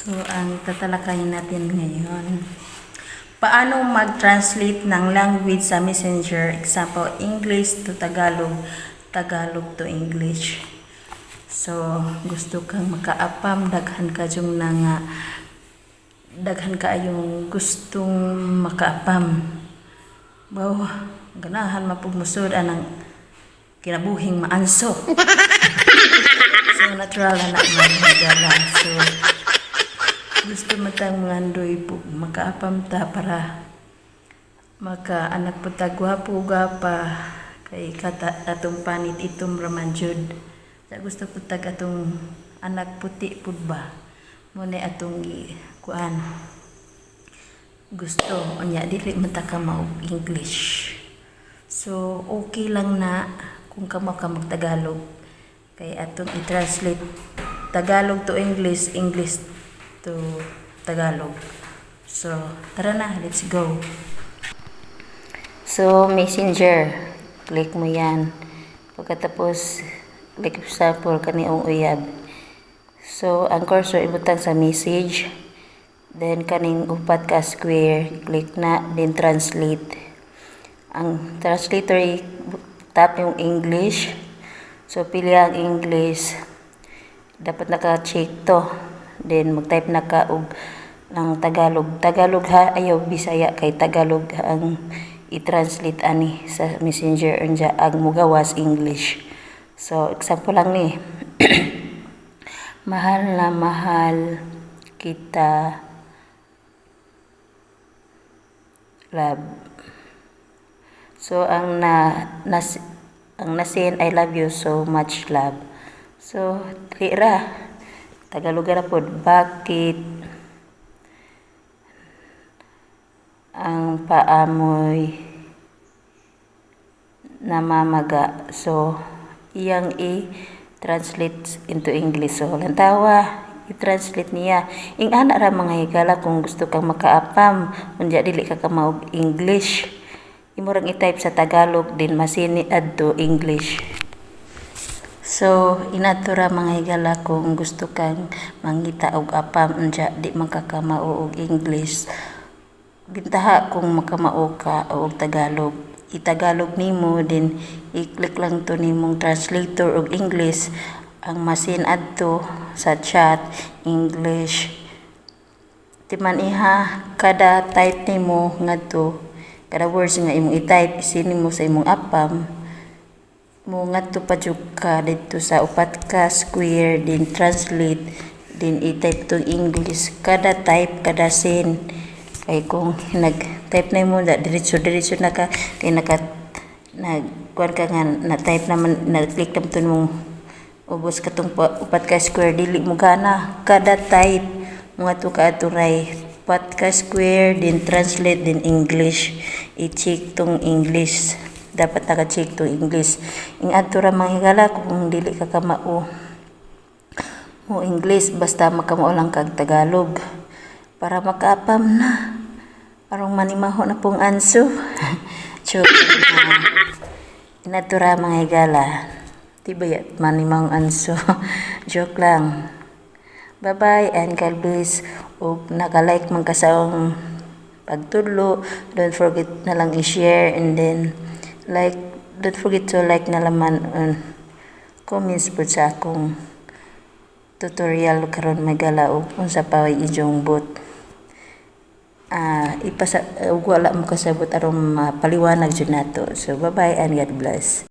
So, ang tatalakayin natin ngayon, paano mag-translate ng language sa Messenger? Example, English to Tagalog, Tagalog to English. So, gusto kang makaapam, daghan ka yung na nga, daghan ka yung gustong makaapam. Wow, ganahan mapugmusod anang kinabuhing maanso. So, natural na na mga. So, gusto matang mga andoy po makaapam ta para maka anak po ta gwapo gwapa kay kata atong panit itom raman jud. Sa gusto po tag atong anak puti pud ba mo ni atong gi kuan gusto. Unya dili man ta ka mao English, so okay lang na kung kamo ka magtagalog kay atong i-translate Tagalog to English, English to Tagalog. So, tara na, let's go. So, Messenger, click mo yan. Pagkatapos, like example, kaniong uyab. So, ang cursor ibutang sa message. Then, kaning upat ka square, click na, then translate. Ang translator, tap yung English. So, pili ang English. Dapat naka-check to. Then, mag-type na ka og ng Tagalog. Tagalog ha, ayaw Bisaya kay Tagalog ang i-translate ani sa Messenger, unya ang mugawas English. So, example lang ni. Mahal na mahal kita, love. So, ang nasin, "I love you so much, love." So, dili ra. Tagalog ra pod. Bakit ang paa mo'y namamaga? So, iyang i-translate into English. So, lantawa, i-translate niya. Ing-ana ra, mga higala, kung gusto kang makaapam, unya dili ka kamaog English. Imo rang i-type sa Tagalog din masini adto English. So, inadto ra, mga higala, kung gusto kang mangita og apam unya di man ka kamao og English. Bintaha kung makamao ka og Tagalog. I-Tagalog nimo, then i-click lang to nimong translator og English, ang masin adto sa chat English. Timan iha, kada type nimo ngadto, kada words nga imong i-type, isend nimo sa imong apam, mo ngadto pa jud ka didto sa upat ka square, then translate, then i-type tong English. Kada type, kada send, kay kung nag-type na mo da diretso diretso na ka kay naka nag kuan ka nga na type naman, na click naman to mong ubos katong upat ka square, dili mo gana. Kada type mo ngadto ka adto ray upat ka square, then translate, then English, i-check tong English. Dapat naka-check tong English. Ing adto ra, mga higala, kung dili ka kamao mo English, basta makamao lang kag Tagalog para makaapam na arong manimaho na pong anso. Joke na. Inadto ra, mga higala. Di ba yat manimahong anso? Joke lang. Bye bye and God bless. Ug naka-like man ka sa akong pagtudlo, don't forget na lang i-share and then like, don't forget to like na laman and comments pud sa akong tutorial karon, mga og unsa pa inyong buot ipasa ug wala mo kasabot aron mapaliwanag jud nato. So bye bye and God bless.